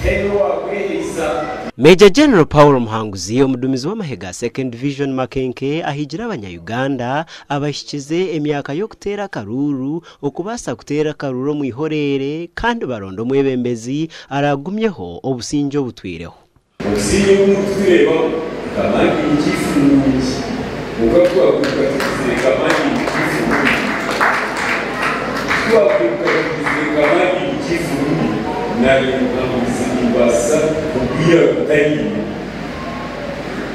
Tihaine owaakwehaisa. Major General Paul Muhanguzi, omuduumizi w'amahe ga Second Division Makenke ahigire abanya-Uganda abahikize emyaka y'okuteera akaruuru okubaasa kuteera akaruuru omu ihoreere kandi baronde omwebembezi araagumyeho obusingye obutwireho. Obusingye obu murikutureebamu nka mining chief nungi kwonka kutwakwiruka tugizire nka mining chief rubi Kutwakwiruka tugizire nka mining chief rubi naanye Muhanguzi nimbaasa kugwira rutariine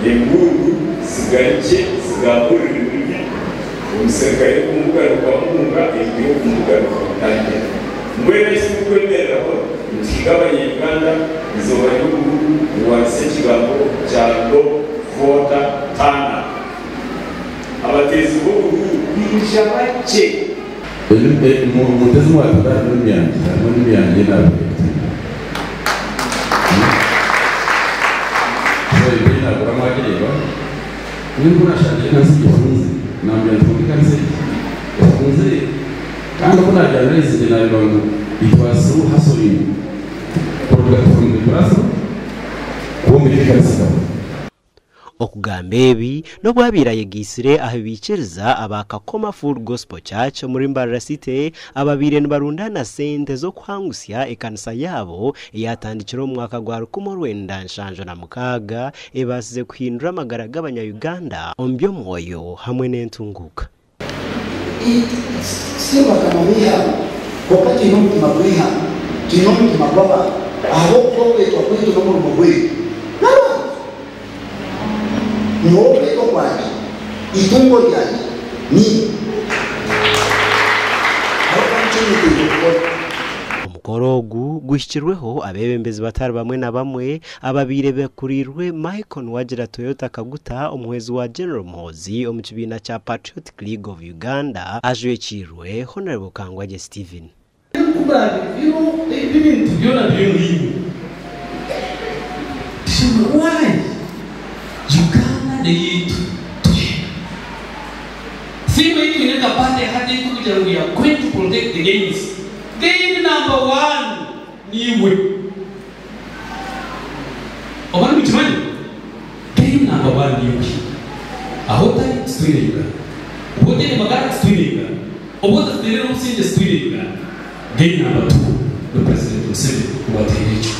Empundu zigarukye zigambe orurimi rubi Omuserukare kumugaruka muhunga ebiine okumugaruka mutandika. Mbwenu eki turikwemereraho nituhiga abanya Uganda eizooba ry'oburuuru kurwanisa ekigambo kya low voter turn up. Abateezi b'oburuuru kwija bakye. Omu nte ezi mwatunda harimu emyangye, harimu n'emyangye ei naabaire kutunda. So ente ei naagura mwagireeba? Mbwenu ku naashangire ekanisa egyo efunzire, naamugira nti, Kwonka ekanisa egi efunzire? Kandi oku naagianalizinge naareeba ngu it was through hustling kuruga from the grassroots kwombeka ekanisa ekaba. Okugamba ebi n'obu abaire ayegaitsire aha baikiriza aba Kakoma Full Gospel Church omuri Mbarara City ababaire nibarundaana sente z'okuhangusya ekanisa yaabo eyatandikire omu mwaka gwa 1976 ebaasize kuhindura amagara g'abanya Uganda omu by'omwoyo hamwe n'entunguuka. Itwe tituri bakama b'eihanga, kwonka twine omutima gw'eihanga, twine omutima gw'abantu, ahabw'okuba okwetwa kwaitu n'omurimo gwaitu n'abantu. Nyowe okwetwa kwangye, eitungo ryangye niiwe. Ahabw'okuba nikyo nyeteire kukora. Omukoro ogu guhikirweho abeebembezi batari bamwe na bamwe ababaire bakuriirwe Michael Nuwagira Toyota Kaguta omuhwezi wa General Muhoozi omu kibiina kya Patriotic League of Uganda ajwekiirwe Hon. Kangwagye Stephen. Ku muraabe biro ebi ebintu byona biri omuriimwe, tushemereire why Uganda n'eyaitu twena. Theme ei twine nka party hati ei turikugira ngu we are going to protect the gains, gain number one niiwe. Oba nimukimanya? Game number one niiwe. Ahu otari titwine Uganda. Obu otaine magara titwine Uganda. Obu otatutaire n'obusingye titwine Uganda. Game number two ni President Museveni owataire ekyo.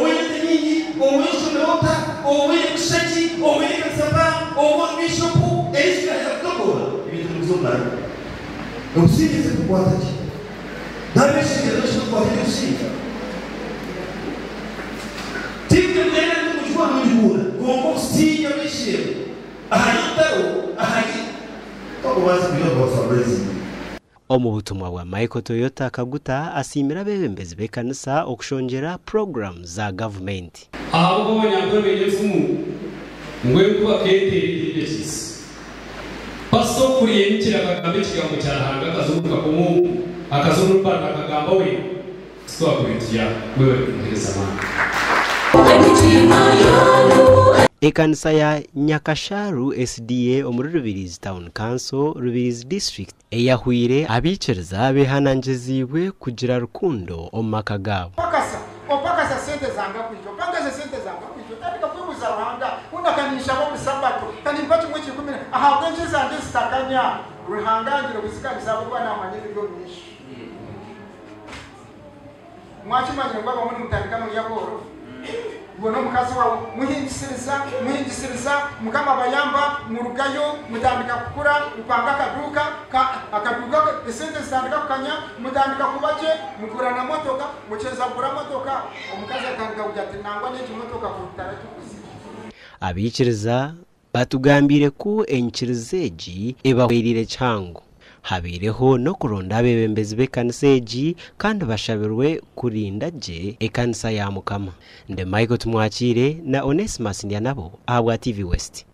Oine ente nyingi, oine oshomire ota, oine kushusha ki, oine ekanisa mpango, oba ori bishopu, eriisho ryaheza kutogoora, ebintu nibiza omu maraka. Obusingye tibikukwata gye. N'abeshengyereza ekirikukwata eby'obusingye. Tibwe mbwenu ndi kugikora ningikunda, kwonka obusingye bw'eisheemwe ahari orutaro ahari tokubaasa kugira ngu bafundraisinge. Omu butumwa bwa Michael Toyota Kaguta asiimire abeebembezi b'ekanisa okushongyera puroguraamu za gavumenti. Ahabw'okuba Abanyankore baine enfumu ngu enkuba ka eteera etindi ekiisi. Pasita okuriya enyikire akagamba ekigambo kya Ruhanga akaza omu kakomo omu, akaza omuri Mbarara akagamba we titwakubaire turi aha. Mwebare kumuhereza amaani. Ekanisa ya Nyakasharu SDA omuri Rubirizi Town Council, Rubirizi District eyahwire abaikiriza behanangiriziibwe kugira rukundo omu maka gaabo. Opakasa, opakasa sente zanga kwija, opangase sente zanga kwija, otandika kwebuuza Ruhanga, hoona ka ninshaba buri Sabato, ka nimpa kimwe kya ikumi, ahabw'enki ezangye zitakanya? Ruhanga angira okuzikanisa ahabw'okuba naamanya ebiri omu maisho. Mwakimanyire ngu abamwe nimutandika muri abooro? Iwe n'omukazi waawe muhingisiriza, muhingisiriza, Mukama abayamba, murugayo, mutandika kukura, mupanga akaduuka, ka, akaduuka esente zitandika kukanya, mutandika kuba gye, mugura na motoka, mukyeza kugura motoka, omukazi atandika kugira ati nangwa n'egi motoka ku tutaragiguzire. Abaikiriza Batugambiire ku enyikiriza egi ebahwereire kihango. Habaireho n'okuronda abeebembezi b'ekanisa egi kandi bashabirwe kurinda gye ekanisa ya Mukama. Ndi Michael Tumwakiire na Onesimus Ndyanabo ahabwa TV West.